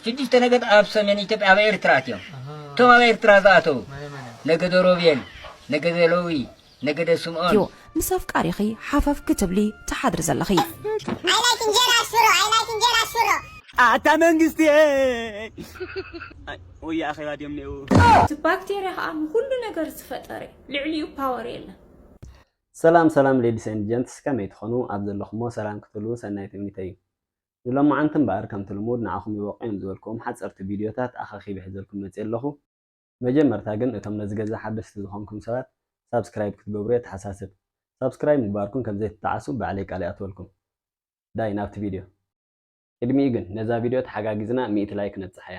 ሽዱሽተ ነገድ ኣብ ሰሜን ኢትዮጵያ ኣብ ኤርትራ ኣትዮም። እቶም ኣብ ኤርትራ ዝኣተዉ ነገደ ሮቤል፣ ነገደ ለዊ፣ ነገደ ስምዖን። ዮ፣ ምስ ኣፍቃሪኺ ሓፈፍ ክትብሊ ትሓድሪ ዘለኺ። I like እንጀራ ሽሮ፣ I like እንጀራ ሽሮ። ኣታ መንግስቲ ወይ ኣኼባ ድዮም ነይሩ። እቲ ባክቴርያ ከዓ ንኩሉ ነገር ዝፈጠረ፣ ልዕሊኡ ፓወር የለን። ሰላም ሰላም ladies and gents፣ ከመይ ትኾኑ? ኣብ ዘለኹሞ ሰላም ክትህልዉ ሰናይ ትምኒተይ እዩ። ንሎማዓንቲ እምበኣር ከምቲ ልሙድ ንዓኹም ይበቑ እዮም ዝበልኩዎም ሓፀርቲ ቪድዮታት ኣኻኺበ ሒዘልኩም መፅየ ኣለኹ። መጀመርታ ግን እቶም ነዚ ገዛ ሓደስቲ ዝኾንኩም ሰባት ሳብስክራይብ ክትገብሩ የተሓሳስብ። ሳብስክራይብ ምግባርኩም ከም ዘይትጠዓሱ ባዕለይ ቃል ይኣትወልኩም። ዳይ ናብቲ ቪድዮ። ቅድሚኡ ግን ነዛ ቪድዮ ተሓጋጊዝና ሚእቲ ላይክ ነብፅሓያ።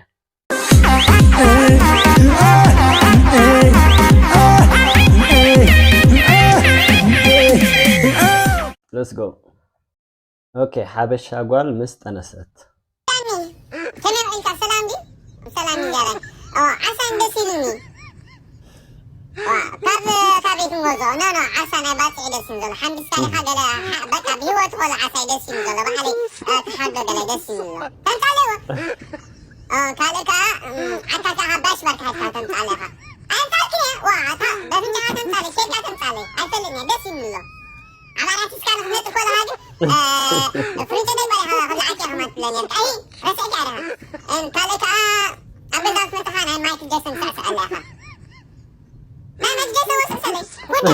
Let's go. ኦኬ፣ ሓበሻ ጓል ምስ ጠነሰት። ከመይ ውዒልካ? ሰላም ድዩ? ሰላም እንጀራይ። ኦ፣ ዓሳ ደስ ኢሉኒ። ዋ፣ ካብ፣ ካብ ቤት ንጎዞ። ኖ፣ ኖ፣ ዓሳ ናይ ባጽዕ ደስ ይብል ዘሎ። ሓምቢስካ ዲኻ ገለ ሓ-፣ በቃ ብህይወት ከሎ ዓሳ ደስ ይብል ዘሎ። ባዕለይ፣ እ፣ ተሓዶ ገለ ደስ ይብል ኣሎ። ተምጻለይ ወ-፣ ኦ፣ ካልእ ከኣ፣ እም፣ ዓካ ከኣ ባሽ ባርካ ሒዝካ ተምጻለኻ። ኣይምጻልክን እየ። ዋ፣ ኣታ በፍንጫኻ ተምጻለይ፣ ኬድካ ተምጻለይ። ኣይፈልጥን እየ፣ ደስ ይብል ኣሎ። ኣባላት እስካን ክመጽእ ከለኻ ግን፣ እ፣ ፍርቂ ደይ ባይ ኸ-፣ ክብልዓካ ኢኻ ማለት ብለኒ። ኣይ፣ ረሲዕካ ኢኻ። እም፣ ካልእ ከኣ፣ ኣብ ገዛ ምስ መጻኻ ናይ ማይክል ጃክሰን ትስዕስዕ ኣላ ኢኻ። ናይ ማይክል ጃክሰን ወስዕ ሰለይ። ወዳ፣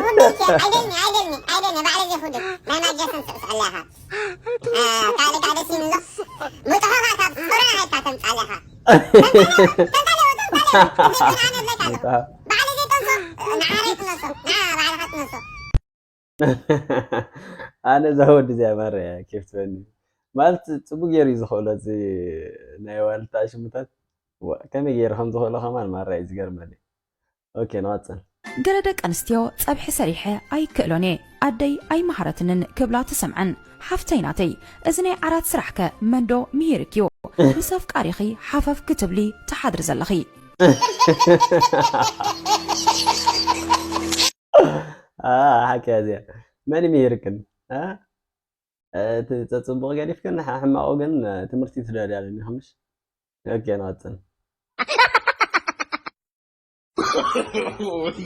ወዳ፣ ኣይደልኒ፣ ኣይደልኒ፣ ኣይደልኒ፣ ባዕለይ ዘይኹድድ። ናይ ማይክል ጃክሰን ትስዕስዕ ኣላ ኢኻ። እ፣ ካልእ ከኣ ደስ ይብሎ። ምጥሖኻ ካብ ፍረ ሃይካ ተምጻእ ኣላ ኢኻ። ተምጻእ፣ ተምጻእ፣ ተምጻእ፣ ተምጻእ፣ ኣነ እብለካ ኣለኹ። ባዕለይ ዘይጠንሶ፣ ንዓረይ ጥነሶ፣ ንዓ ባዕልኻ ጥነሶ። ኣነ እዛ ወዲ እዚኣ ማራ እያ ኬፍ ትበኒ። ማለት ጽቡቅ ገይሩ እዩ ዝኽእሎ፣ እዚ ናይ ዋልታ ሽሙታት። ዋ፣ ከመይ ገይሩ ከም ዝኽእሎ ከማን ማራ እዩ ዝገርመኒ። ኦኬ፣ ንቐጽል። ገለ ደቂ ኣንስትዮ ጸብሒ ሰሪሐ ኣይክእሎን እየ፣ ኣደይ ኣይመሃረትንን ክብላ ትሰምዐን። ሓፍተይ ናተይ፣ እዚ ናይ ዓራት ስራሕከ መንዶ ምሂርክዮ? ምስ ኣፍቃሪኺ ሓፈፍ ክትብሊ ትሓድሪ ዘለኺ። ኣ፣ ሓቂ እያ እዚኣ። መን እዩ ምሂርክን? ኣ? እቲ ጸጽቡቕ ገዲፍክን፣ ሕ-፣ ሕማቑ ግን ትምህርቲ ትደልያ ኣለኒ፣ ከምሽ? ኦኬ፣ ንቐጽል።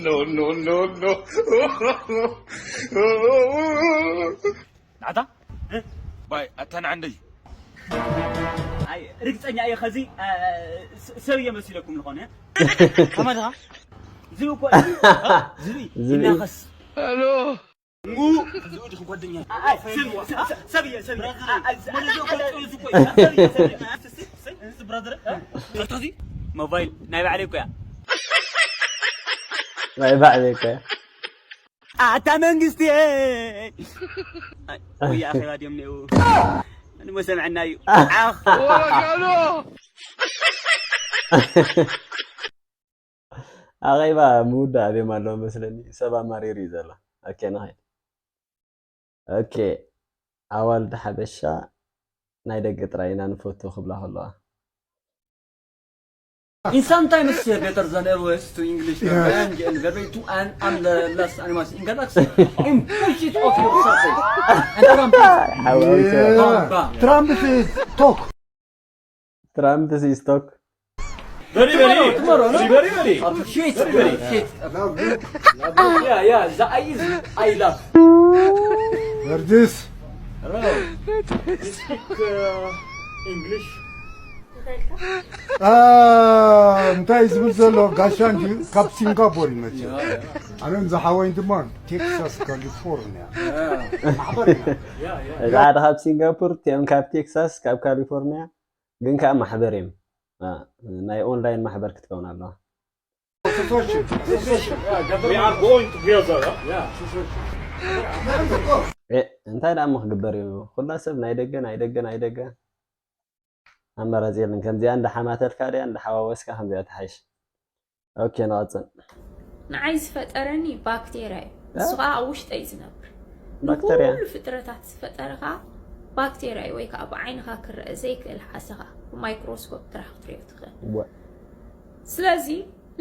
No, no, no, no. ናታ? ባይ፣ ኣታ ንዓንደይ። ኣይ፣ ርግጸኛ እየ፣ ኸዚ፣ እ፣ ስ-፣ ሰብ እየ መሲለኩም ዝኾነ። ከመይ ኢኻ? ዝብኢ እኮ እዩ። ዝብኢ። ዝብኢ። ይናኸስ። ሄሎ። ሙ-፣ ዝብኢ ዲኹም ጓደኛ? ኣይ፣ ሰብ፣ ሰብ፣ ሰብ እየ፣ ሰብ እየ። ኣይ፣ ኣይ፣ ሰብ እየ፣ ሰብ እየ። ሞባይል ናይ ባዕለይ እኮ እያ። ናይ ባዕለይ እኮ እያ። ኣታ መንግስቲ። ወይ ኣኼባ ድዮም ነይሩ? ንሞ ሰምዐና እዩ። ዓኽ። ኣኼባ ምውዳእ ኣበዮም ኣለዎ መስለኒ። ሰብ ኣማሪሩ እዩ ዘሎ። ኦኬ፣ ንኸይድ። ኦኬ፣ ኣዋልድ ሓበሻ ናይ ደገ ጥራይ ኢና ንፈቱ ክብላ ከለዋ። In sometimes say better than always to English verb Yeah. and, and verb two and, and the last animals in galaxy. And push it off your surface. And Trump is ሓዋውሶ። Yeah. Bam, bam. Trump is talk. ትራምፕ ሲስቶክ። Very, very, tomorrow, no? Very, very. Shit, very, very. Shit. Yeah, yeah, the eye is, I love. Verdes. Hello. You speak, uh, English? አ፣ እንታይ ዝብል ዘሎ ጋሻ እንጂ ካብ ሲንጋፖር ይመጽእ። ኣነን ዝሓወይን ድማ ቴክሳስ ካሊፎርኒያ። ማሕበር ኢና። እዛ ሓደ ካብ ሲንጋፖር፣ እቲኦም ካብ ቴክሳስ፣ ካብ ካሊፎርኒያ፣ ግን ከኣ ማሕበር እዮም። አ፣ ናይ ኦንላይን ማሕበር ክትከውን ኣለዋ። Association. Association. We are going together, huh? Yeah, association. ኤ፣ እንታይ ደኣ እሞ ክግበር እዩ? ኩላ ሰብ ናይ ደገ፣ ናይ ደገ፣ ናይ ደገ። ኣማራጺ የለን። ከምዚኣ እንዳሓማተርካ ድያ፣ እንዳሓዋወስካ ከምዚኣ ትሓይሽ። ኦኬ፣ ንቐጽል። ንዓይ ዝፈጠረኒ ባክቴርያ እዩ። እ? ንሱ ኸኣ ኣብ ውሽጠይ ዝነብር። ባክቴርያ? ንኩሉ ፍጥረታት ዝፈጠረ ኸኣ ባክቴርያ እዩ፣ ወይ ከኣ ብዓይንኻ ክረአ ዘይክእል ሓሰኻ ብማይክሮስኮፕ ጥራሕ ክትሪኦ ትኽእል። እወ። ስለዚ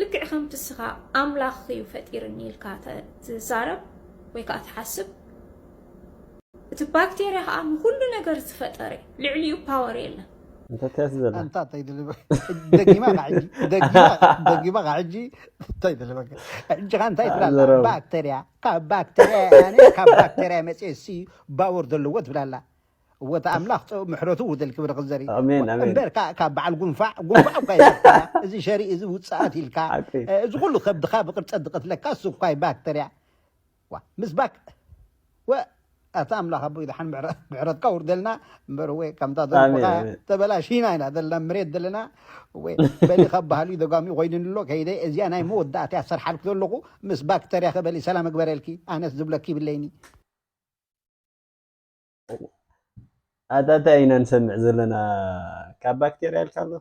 ልክዕ ከምቲ እስኻ ኣምላኽ እዩ ፈጢርኒ ኢልካ ተ-፣ ትዛረብ ወይ ከኣ ትሓስብ፣ እቲ ባክቴርያ ኸኣ ንኹሉ ነገር ዝፈጠረ፣ ልዕሊኡ ፓወር የለን። እንተ ተስ ዘላ ኣንታ እንታይ ትልበ? ደጊማ ኸዓ ሕጂ ደጊማ ደጊማ ኸዓ ሕጂ እንታይ ትልበ? ሕጂ ኸዓ እንታይ ትላላ? ዘረባ። ባክተርያ ካብ ባክተርያ ኣነ ካብ ባክተርያ መፅኤ ሲ ባወር ዘለዎ ትብላላ። ወታ ኣምላኽ ጸ- ምሕረቱ ውደል ክብሪ ክዘሪ ኣሜን፣ ኣሜን። እምበር ካ- ካብ በዓል ጉንፋዕ ጉንፋዕ እኳ ይዘርካ። እዚ ሸሪ እዚ ውፅኣት ኢልካ ሓቂ። እዚ ኩሉ ከብድኻ ብቅርጸ ድቀትለካ እሱ እኳ ባክተርያ ዋ ምስ ባክ ወ ኣታ ኣምላኽ ኣቦይ ደሓን ምሕረ- ምሕረትካ ውርደልና እምበር ወይ ከምታ ኣሜን፣ ዘርኩኻ ኣሜን። ተበላሽና ኢና ዘለና መሬት ዘለና ወይ በሊ ካብ ባህሉ ደጋሚ ኮይኑን ኣሎ ከይደ እዚኣ ናይ መወዳእታ እያ ዝሰርሓልኩ ዘለኹ ምስ ባክተርያ ከበሊ ሰላም እግበረልኪ ኣነስ ዝብለኪ ይብለይኒ ኣታ እንታይ ኢና ንሰምዕ ዘለና ካብ ባክቴርያ ኢልካ ኣሎ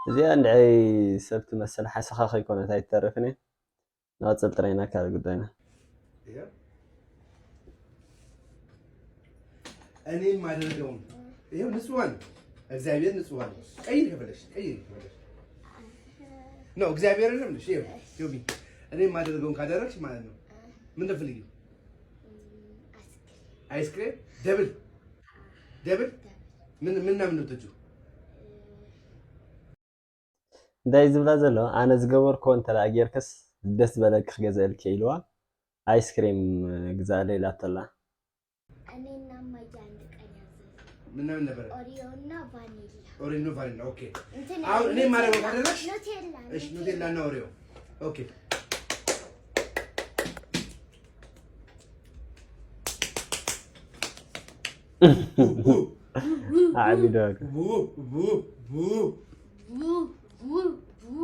እዚኣ እንድዐይ ሰብ ትመስል ሓሰኻ ከይኮነት ኣይትተርፍን እየ ንቐፅል ጥራይና ካልእ ጉዳይና ይኸው እኔ የማደርገውን ይኸው ንጹህ ነው። እግዚአብሔር ንጹህ ነው። ቀይር ከፈለሽ ቀይር ከፈለሽ ነው እግዚአብሔር ነው ምንሽ ይኸው ይኸው እኔ የማደርገውን ካደረግሽ ማለት ነው። ምን ትፈልጊው? አይስክሬም ደብል ደብል ምን ምን ነው የምትወጪው? እንታይ ዝብላ ዘሎ ኣነ ዝገበርክዎ እንተ ደኣ ጌርክስ ደስ ዝበለኪ ክገዝአልኪ እየ ኢልዋ ኣይስክሬም ግዛእለ ኢላተላ እኔና እማዬ አንድ ቀን ያዘዝነው ምን ምን ነበረ? ኦሪዮ እና ቫኒላ። ኦሪዮ ቫኒላ ኦኬ። እንትን አሁን እኔ ማድረግ ኑቴላ- ካደረግሽ? ኑቴላ እሺ ኑቴላ እና ኦሪዮ ኦኬ። ዓቢ ደዋግ ቡ ቡ ቡ ቡ ቡ ቡ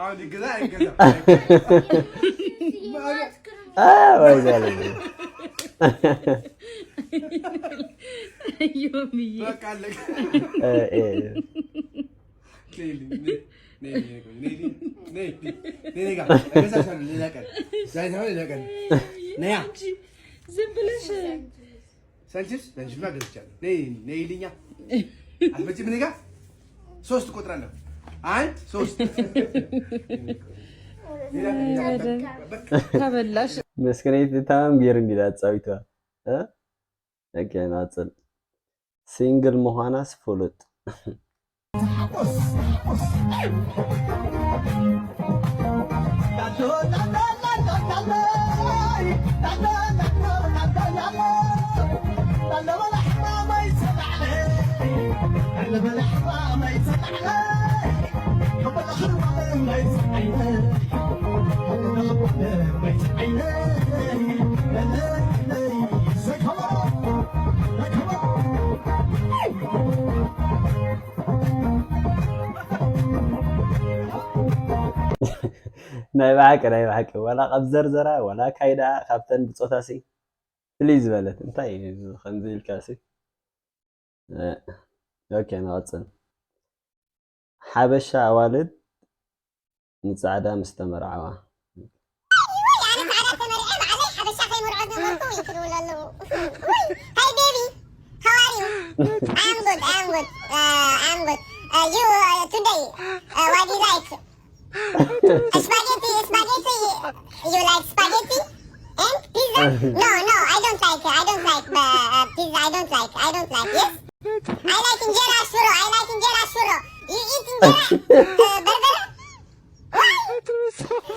አሁን ይገዛ አይገዛ ወይዛለ ዮምዬ በቃ አለቀ። እ፣ እ፣ ነይ ልኝ፣ ነይ፣ ነይ፣ ነይ፣ ነይ፣ ነይ፣ ነይ፣ ነይ፣ ነይ፣ ነይ ጋር እገዛሻለሁ ሌላ ቀን። ዛሬ ሳይሆን ሌላ ቀን። ነያ። ዝም ብለሽ ሳንቺፕስ፣ ሳንቺፕስማ ገዝቻለሁ። ነይ፣ ነይ ልኛ። አትመጪም እኔ ጋር? ሶስት እቆጥራለሁ። አንድ፣ ሶስት። ሌላ ቀን፣ ሌላ ቀን። በቃ። ተበላሽ። መስከረም ታማም ገይሩ እንዲዳ ኣጻዊትዋ እ? ኦኬ፣ ናጽል ሲንግል ምዃናስ ፍሉጥ። ናይ ብሓቂ ናይ ብሓቂ ዋላ ካብ ዘርዘራ ዋላ ካይዳ ካብተን ብጾታሲ ፍልይ ዝበለት እንታይ እዩ እዚ ከምዚ ኢልካሲ እ፣ ኦኬ ንቐጽል ሓበሻ ኣዋልድ ንጻዕዳ ምስ ተመርዓዋ ኣነ ጻዕዳ ተመርዐ ባዕለይ ሓበሻ ከይመርዖ ዝነበርኩ ወይ ትብሉ ኣለዉ። ውይ፣ hi baby, how are you? I am good, I am good, uh, I am good. Uh, you, uh, today, uh, what do you like? Spaghetti, spaghetti. You like spaghetti? And pizza? No, no, I don't like, I don't like uh, uh, pizza. I don't like, I don't like. Yes? I like injera shuro. I like injera shuro. You eat injera uh, berbere? Why?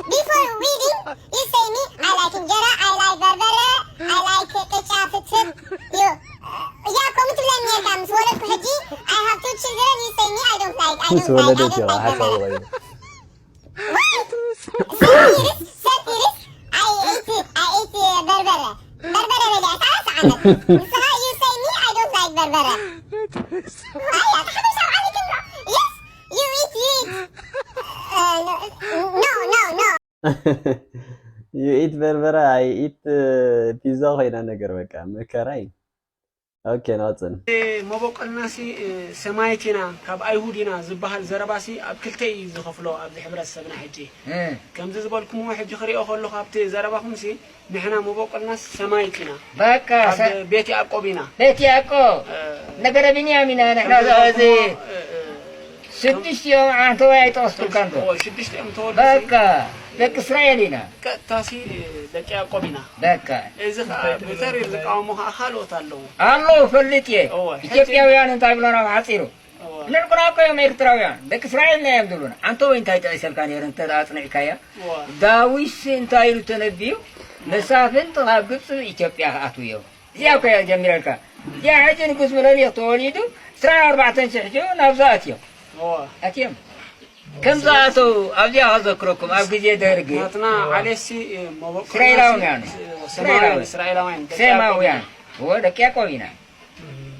Before wedding, you say me, I like injera, I like berbere, I like ቅጫ ፍትፍት. You, uh, yeah, come to let me come. So let me. I have two children. You say me, I don't like, I don't like, I don't like berbere. What? Thirty years, thirty years, I eat, I eat uh, berbere. Berbere በሊዐ ሰዓት ዓመት ንስኻ you say me I don't like በርበረ ኣያ ተሓደሽ ኣብ ዓሊክን yes you eat you eat Uh, no no no you eat በርበረ I eat pizza ኮይና ነገር በቃ መከራይ ኦኬ ናጽን መበቆልናሲ ሰማይት ኢና ካብ ኣይሁድ ኢና ዝበሃል ዘረባሲ ኣብ ክልተ እዩ ዝኸፍሎ ኣብዚ ሕብረተሰብና ሕጂ ከምዚ ዝበልኩምዎ ሕጂ ክሪኦ ከለኹ ኣብቲ ዘረባኹምሲ ንሕና መበቆልናስ ሰማይት ኢና በቃ ካብ ቤት ያዕቆብ ኢና ቤት ያዕቆብ ነገረ ቢንያም ኢና ንሕና እዚ ሽዱሽቲኦም ዓንተዋይ ኣይጠቐስኩልካን እኮ። እዎ፣ ሽዱሽቲኦም ተወልዱ። በቃ፣ ደቂ እስራኤል ኢና። ቀጥታሲ ደቂ ያዕቆብ ኢና። በቃ። እዚ ኸዓ ብተሪር ዝቃወሙ ኸዓ ካልኦት ኣለዉ። ኣለዉ፣ ፈልጥ እየ። እዎ፣ ሕጂ ኢትዮጵያውያን እንታይ ብሎና ብሓጺሩ? እዎ። ንዕቁና እኮ እዮም ኤርትራውያን። ደቂ እስራኤል ኢና እዮም ዝብሉና። ዓንተወይ እንታይ ጠቒሰልካ ነይሩ እንተ ደኣ ኣጽኒዕካያ? እዎ። ዳዊትሲ እንታይ ኢሉ ተነብዩ? መሳፍንቲ ካብ ግብጺ ኢትዮጵያ ክኣትዉ እዮም። እዚኣ እኮ እያ ጀሚረልካ። እዚኣ ሕጂ ንጉስ ምኒልክ ተወሊዱ፣ ዕስራን ኣርባዕተን ሽሕ ሒዙ ናብዛ ኣትዮም። እዎ። ኣትዮም። ከም ዝኣተው ኣብዚኣ ከዘክረኩም፣ ኣብ ግዜ ደርግ ናትና ዓሌሲ፣ እ፣ መበቆልና እስራኤላውያን ሲ፣ እ፣ እስራኤላውያን። ሴማውያን፣ እስራኤላውያን፣ ደቂ ሴማውያን። ያዕቆብ። እዎ፣ ደቂ ያዕቆብ ኢና።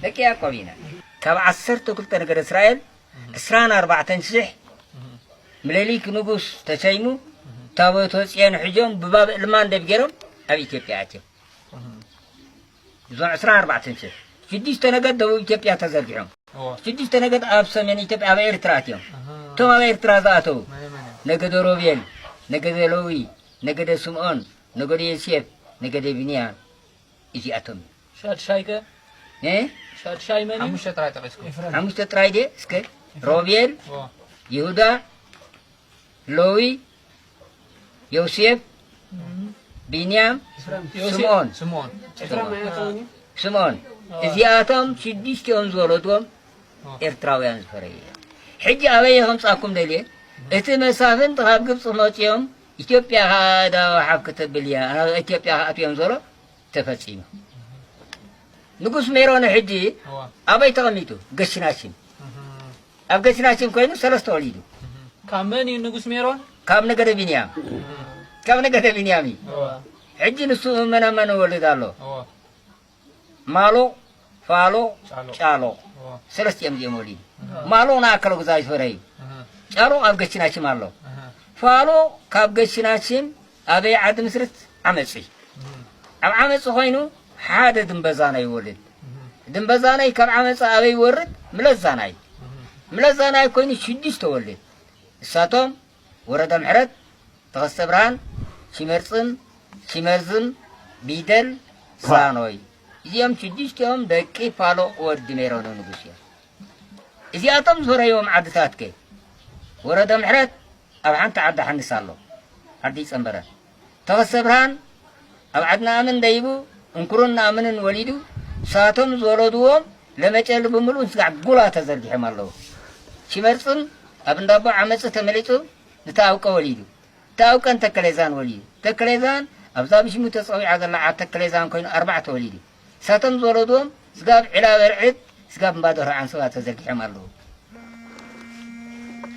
ደቂ ያዕቆብ ኢና። ካብ ዓሰርተ ክልተ ነገደ እስራኤል፣ ዕስራን ኣርባዕተን ሽሕ ምኒልክ ንጉስ ተሰይሙ፣ ታቦተ ጽዮን ሒዞም ብባብ እልማንደብ ገይሮም ኣብ ኢትዮጵያ ኣትዮም። እዞም ዕስራን ኣርባዕተን ሽሕ፣ ሽዱሽተ ነገድ ደቡብ ኢትዮጵያ ተዘርጊሖም። እዎ። ሽዱሽተ ነገድ ኣብ ሰሜን ኢትዮጵያ፣ ኣብ ኤርትራ ኣትዮም። ኣሃ። እቶም ኣብ ኤርትራ ዝኣተዉ፣ መን መን እዮም? ነገደ ሮቤል፣ ነገደ ለዊ፣ ነገደ ስምዖን፣ ነገደ ዮሴፍ፣ ነገደ ብንያም፣ እዚኣቶም እዮም። ሻድሻይ ከ? እ? ሻድሻይ መን እዩ? ሓሙሽተ ጥራይ ጠቒስኩም። ሓሙሽተ ጥራይ ድየ? እስከ፣ ሮቤል፣ እዎ። ይሁዳ፣ ሎዊ፣ ዮሴፍ፣ ቢንያም፣ ዮሴፍ። ስምዖን። ስምዖን። ኤፍሬም ኣይኣተወን እዩ? ስምዖን። እዎ። እዚኣቶም ሽዱሽቲኦም ዝወለድዎም እዎ። ኤርትራውያን ዝፈረዩ እዮም። ሕጂ ኣበይ ከምጻኩም ደልየ? እቲ መሳፍንት ካብ ግብጺ መጺኦም ኢትዮጵያ ከኣ ዳዋ ሓፍ ከተብል እያ፣ ናብ ኢትዮጵያ ክኣትዉ እዮም ዝበሎ ተፈጺሙ። ንጉስ ሜሮን ሕጂ እዋ። ኣበይ ተቐሚጡ? ገሽናሽም። እህ። ኣብ ገሽናሽም ኮይኑ ሰለስተ ወሊዱ። እህ። ካብ መን እዩ ንጉስ ሜሮን? ካብ ነገደ ቢንያም። እህ። ካብ ነገደ ቢንያም እዩ። እዋ። ሕጂ ንሱ መን መን ወልድ ኣሎ? እዋ። ማሎ፣ ፋሎ፣ ጫሎ። ጫሎ። እዋ። ሰለስቲኦም እዚኦም ወሊዱ። እዋ። ማሎ ንኣከለ ጉዛይ ዝፈረ እዩ። እህ። ጫሎ ኣብ ገሽናሽም ኣሎ። እህ። ፋሎ ካብ ገሽናሽም ኣበይ ዓዲ ምስርት? ዓመጺ። እህ። ኣብ ዓመጺ ኮይኑ ሓደ ድምበዛናይ ይወልድ። እህ። ድምበዛናይ ካብ ዓመጺ ኣበይ ይወርድ? ምለዛናይ። እህ። ምለዛናይ ኮይኑ ሽዱሽተ ወልድ። እሳቶም ወረደ ምሕረት፣ ተኸስተ ብርሃን፣ ሽመርጽን፣ ሽመርዝን፣ ቢደል፣ ዛኖይ። እዚኦም ሽዱሽቲኦም ደቂ ፋሎ ወዲ ሜሮን ንጉስ እዮም። እዚኣቶም ዝፈረይዎም ዓድታት ከ? ወረደ ምሕረት ኣብ ሓንቲ ዓዲ ሓንስ ኣሎ፣ ዓዲ ጸንበረ። ተኸስተ ብርሃን ኣብ ዓዲ ነኣምን ደይቡ እንኩርን ነኣምንን ወሊዱ፣ ሳቶም ዝወለድዎም ለመጨሊ ብምሉእ ስጋዕ ጉላ ተዘርጊሖም ኣለዉ። ሽመርጽን ኣብ እንዳቦ ዓመጽ ተመሊጹ ንተኣውቀ ወሊዱ። ተኣውቀን ተከሌዛን ወሊዱ። ተከሌዛን ኣብዛ ብሽሙ ተጸዊዓ ዘላ ዓድ ተከሌዛን ኮይኑ ኣርባዕተ ወሊዱ። ሳቶም ዝወለድዎም ስጋብ ዒላ በርዕድ፣ ስጋብ እምባ ደርሆ ዓንሰባ ተዘርጊሖም ኣለዉ።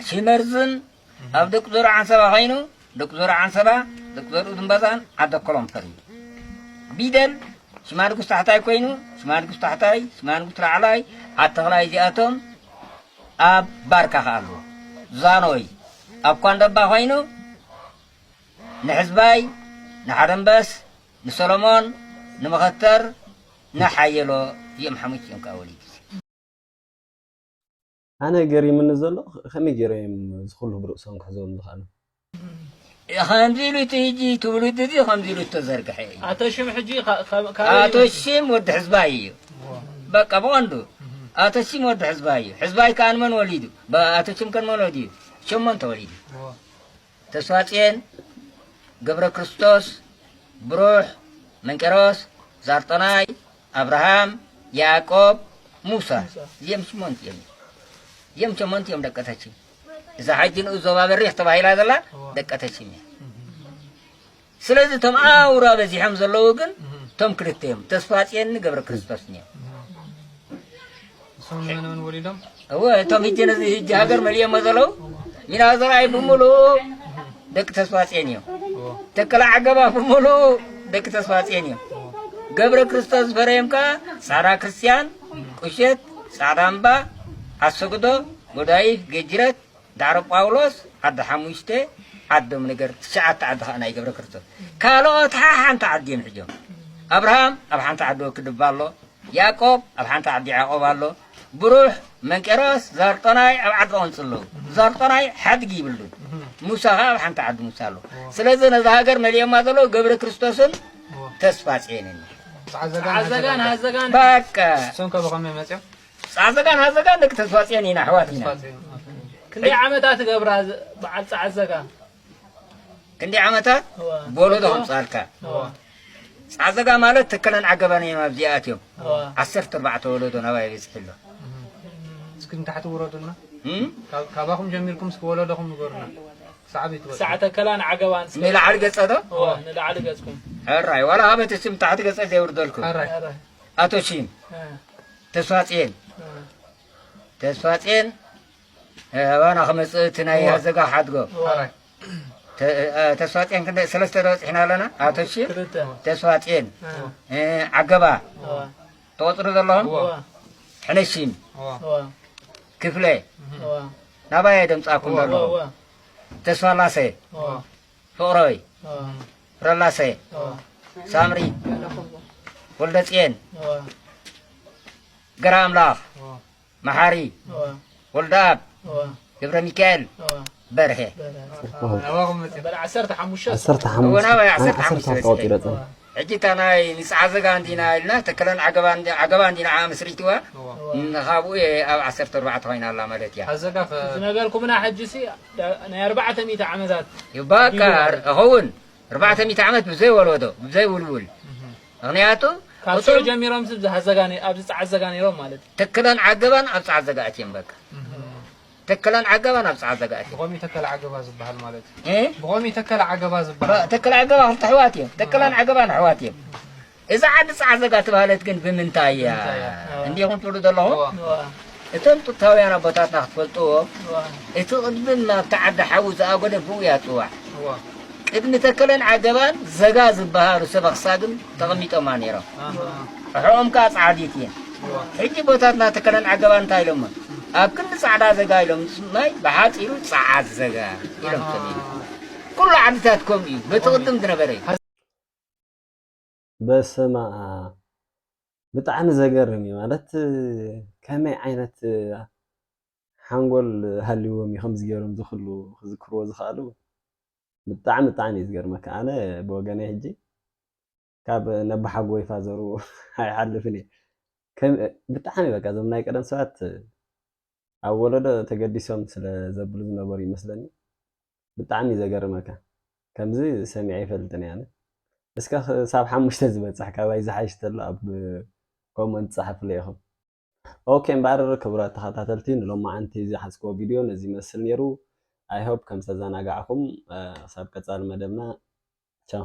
ሽመርዝን ኣብ ደቂ ዞሮ ዓንሰባ ኮይኑ፣ ደቂ ዞሮ ዓንሰባ፣ ደቂ ዞሮ ድምበዛን ዓዲ ኣኮሎም ፈርዩ። ቢደል ሽማ ንጉስ ታሕታይ ኮይኑ፣ ሽማ ንጉስ ታሕታይ፣ ሽማ ንጉስ ላዕላይ፣ ዓዲ ተኽላይ እዚኣቶም ኣብ ባርካ ከኣ ኣለዉ። ዛኖይ ኣብ ኳንደባ ኮይኑ፣ ንሕዝባይ፣ ንሓደምበስ፣ ንሰሎሞን፣ ንመኸተር፣ ንሓየሎ እዚኦም ሓሙሽቲኦም ከኣ ወሊዱ። ኣነ ገሪምኒ ዘሎ ከመይ ገይሮም እዮም እዚ ኩሉ ብርእሶም ክሕዝዎም ዝኽኣሉ? ከምዚ ኢሉ እቲ ሕጂ ትውልዲ እዚ ከምዚ ኢሉ ዝተዘርግሐ እዩ። ኣቶ ሽም ሕጂ ካ-፣ ካ-፣ ካበይ ኣቶ ይመጽእ? ሽም ወዲ ሕዝባይ እዩ። እዎ። በቃ ብቐንዱ እህ። ኣቶ ሽም ወዲ ሕዝባይ እዩ። ሕዝባይ ከኣ ንመን ወሊዱ? ብ-፣ ኣቶ ሽም ከ ንመን ወሊዱ? ሸሞንተ ወሊዱ። እዎ። ተስፋጽዮን፣ ገብረ ክርስቶስ፣ ብሩሕ፣ መንቄሮስ፣ ዛርጦናይ፣ ኣብርሃም፣ ያዕቆብ፣ ሙሳ። ሙሳ። እዚኦም ሸሞንተ እዮም። እዚኦም ሸሞንተ እዮም ደቂ ተቺም። እዛ ሕጂ ንኡስ ዞባ በሪኽ ተባሂላ ዘላ እዋ። ደቂ ተቺም እያ። እህ። ስለዚ እቶም ኣውራ በዚሖም ዘለዉ ግን እህ። እቶም ክልተ እዮም። ተስፋጽዮንን ገብረ ክርስቶስን እዮም። እህ። እሶም መን መን ወሊዶም? እወ፣ እቶም ሕጂ ነዚ ሕጂ ሃገር መሊኦሞ ዘለዉ፣ ሚና ዘርኣይ ብምሉኡ ደቂ ተስፋጽዮን እዮም። እዎ። ተከለ ዓገባ ብምሉኡ ደቂ ተስፋጽዮን እዮም። እዎ። ገብረ ክርስቶስ ዝፈረዮም ከኣ ጻዕዳ ክርስትያን፣ ቁሸት፣ ጻዕዳ እምባ፣ ኣሰግዶ፣ ጎዳይፍ፣ ገጅረት፣ ዳዕሮ ጳውሎስ፣ ዓዲ ሓሙሽተ፣ ዓዶም ነገር ትሽዓተ ዓዲ ከኣ ናይ ገብረ ክርስቶስ። ካልኦት ሓ-፣ ሓንቲ ዓዲ እዮም ሕጆም። ኣብርሃም ኣብ ሓንቲ ዓዲ ወክድባ ኣሎ። ያዕቆብ ኣብ ሓንቲ ዓዲ ያዕቆብ ኣሎ። ብሩሕ፣ መንቄሮስ፣ ዛርጦናይ ኣብ ዓዲ ቐንጽ ኣለዉ። ዛርጦናይ ሓድጊ ይብሉን። ሙሳ ኸኣ ኣብ ሓንቲ ዓዲ ሙሳ ኣሎ። ስለዚ ነዛ ሃገር መሊኦማ ዘለዉ ገብረ ክርስቶስን ተስፋ ጽዮንን። ጸዓዘጋን ጸዓዘጋን ሃዘጋን። ሃዘጋን። በቃ። እሶም ከ ብኸመይ መጺኦም? ጸዓዘጋን ሃዘጋን ደቂ ተስፋ ጽዮን ኢና፣ ኣሕዋት ኢና። ተስፋ ጽዮን። ክንደይ ዓመታት ትገብራ ዝ- በዓል ጸዓት ዘጋ? ክንደይ ዓመታት? እዋ። ብወለዶ ከምጽኣልካ። እዋ። ጸዓት ዘጋ ማለት ተከለን ዓገባን እዮም ኣብዚኣ ኣትዮም። እዋ። ዓሰርተ ኣርባዕተ ወለዶ ናባይ በጺሑ ኣሎ። እስኪ ንታሕቲ ውረዱና። እም? ካብ- ካባኹም ጀሚርኩም እስኪ ወለዶኹም ንገሩና። ክሳዕ ቤት ወለዶ። ክሳዕ ተከላን ዓገባን እስከ- ንላዕሊ ገጸ ዶ? እዋ፣ ንላዕሊ ገጽኩም። ሕራይ፣ ዋላ ኣበቲ ስም ታሕቲ ገጸ ዘይውርደልኩም። ሕራይ። ኣረ። ኣቶ ሺም፣ እ፣ ተስፋጽዮን፣ እ፣ ተስፋጽዮን፣ እ፣ ኣባና ክመጽእ እቲ ናይ እዋ። ኣዘጋ ሓድጎ። እዋ። ተ-፣ እ፣ ተስፋጽዮን ክንደ ሰለስተ ዶ በጺሕና ኣለና? ኣቶ ሺም፣ ክልተ። ተስፋጽዮን፣ እ። እ፣ ዓገባ፣ እዋ። ተቆጽሩ ዘለኹም? እዋ። ሕነሺም፣ እዋ። እዋ። ክፍለ፣ እዋ። ናባይ ደምጻኩም እዋ። ዘለኹም? እዋ። ተስፋላሴ፣ እዋ። ፍቕረይ፣ እዋ። ረላሰ፣ እዋ። ሳምሪ፣ ወልደጽየን፣ እዋ። ገራ ኣምላኽ፣ እዋ። መሓሪ፣ እዋ። ወልደኣብ፣ እዋ። ገብረ ሚካኤል፣ እዋ። በርሄ። በርሄ። ናባኹም መጽእ። በል ዓሰርተ ሓሙሽተ። ዓሰርተ ሓሙሽተ። እዋ፣ ናባይ ዓሰርተ ሓሙሽተ ዓሰርተ ሓሙሽተ በጽሐ። ቆጺረ ጸኒሐ። ሕጂ እታ ናይ ንጽዓ ዘጋ እንዲና ኢልና ተከለን ዓገባ እንዲ- ዓገባ እንዲና ዓኣ መስሪትዋ። እዋ። እዋ። ንኻብኡ እየ ኣብ ዓሰርተ ኣርባዕተ ኮይና ኣላ ማለት እያ። ኣዘጋ ከ- ዝነገርኩምና ሕጂ ሲ ዳ- ናይ ኣርባዕተ ሚእቲ ዓመታት ይባካ እዩ ማለት። እኸውን ኣርባዕተ ሚእቲ ዓመት ብዘይ ወለዶ፣ ብዘይ ውልውል። እህ። ምኽንያቱ ካብ እቶም ሽዑ ጀሚሮም ኣብዚ ጸዓት ዘጋ ነ- ኣብዚ ጸዓት ዘጋ ነይሮም ማለት እዩ። ተከለን ዓገባን ኣብ ጸዓት ዘጋ ኣትዮም በቃ። እህ። ተከለን ዓገባን ኣብ ጸዓት ዘጋ ኣትዮም። ብኸመይ ተከለ ዓገባ ዝበሃል ማለት እዩ? እ? ብኸመይ ተከለ ዓገባ ዝበሃል? ተከለ ዓገባ ክልተ ኣሕዋት እዮም። ተከለን ዓገባን ኣሕዋት እዮም። እዛ ዓዲ ጸዓት ዘጋ ተባህለት ግን ብምንታይ እያ? ብምንታይ እያ? እንዲኹም ትብሉ ዘለኹም? እዋ። እዋ። እቶም ጥንታውያን ኣቦታትና ክትፈልጥዎ፣ እዋ። እቲ ቅድሚ ናብቲ ዓዲ ሓዊ ዝኣጎደ ብኡ እያ ትጽዋዕ። እዋ። ቅድሚ ተከለን ዓገባን ዘጋ ዝበሃሉ ሰብ ኣኽሳግም ተቐሚጦማ ነይሮም። ኣሃ። ኣሕኦም ከኣ ጻዕዲት እየን። እዋ። ሕጂ ቦታትና ተከለን ዓገባን እንታይ ኢሎሞ? ኣብ ክንዲ ጻዕዳ ዘጋ ኢሎም ማይ ብሓጺሩ ጸዓት ዘጋ ኢሎም ኣሃ። ሰሚዖም። ኩሉ ዓድታት ከምኡ እዩ። በቲ ቅድም ዝነበረ እዩ። በስመ ኣብ። ብጣዕሚ ዘገርም እዩ። ማለት ከመይ ዓይነት ሓንጎል ሃልይዎም እዩ ከምዚ ገይሮም እዚ ኩሉ ክዝክርዎ ዝኸኣሉ? ብጣዕሚ፣ ብጣዕሚ እዩ ዝገርመካ። ኣነ ብወገነይ ሕጂ ካብ ነባሓጎይ ፋዘሩ ኣይሓልፍን እየ። ከም-፣ ብጣዕሚ በቃ እዞም ናይ ቀደም ሰባት ኣብ ወለዶ ተገዲሶም ስለ ዘብሉ ዝነበሩ ይመስለኒ። ብጣዕሚ እዩ ዘገርመካ። ከምዚ ሰሚዐ ኣይፈልጥን እየ ኣነ። እስከ ክሳብ ሓሙሽተ ዝበጽሕ ካባይ ዝሓይሽ ተሎ ኣብ ኮመንት ጸሓፉለይ ኢኹም። ኦኬ እምበኣር ክቡራት ተኸታተልቲ ንሎማዓንቲ ዝሓዝክዎ ቪድዮ ነዚ ይመስል ነይሩ። I hope ከም ዝተዘናጋዕኹም፣ እ፣ ክሳብ ቀጻሊ መደብና ቻው።